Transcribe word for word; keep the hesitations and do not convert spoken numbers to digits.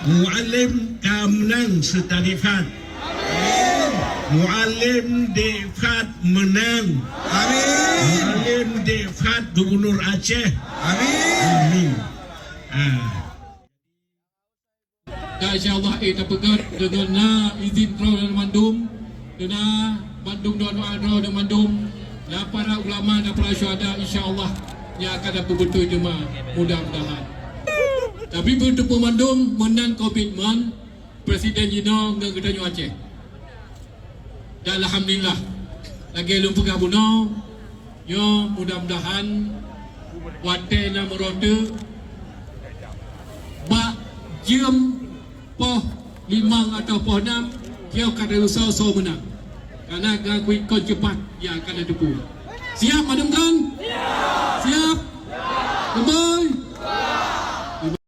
Mualem ka meunang seutadi that. Mualem dek that meunang. Amin. Mualem dek that Gubunur Aceh. Amin. Amin. Ah. Dan insya Allah, eh, tapeugah deungon na izin droe dan mandum, deungon mandum doa-doa droe dan mandum, na para ulama dan para syuhada, insya Allah, nyang akan tapeubeutôi teuma, mudah-mudahan. Tapi beutôi mandum meunan komitmen Presiden jinoe ngon geutanyoe Aceh. Dan alhamdulillah, lagèe lôn peugah bunoe, nyoe mudah-mudahan watèe na meurôh teuk bak jeuem poh limong atau poh nam, nyoe ka teusoe-soe meunang. Karena geuakui kon ceupat nyang akan tateupeue. Siap, mandum kan? Siap? Keumbôi?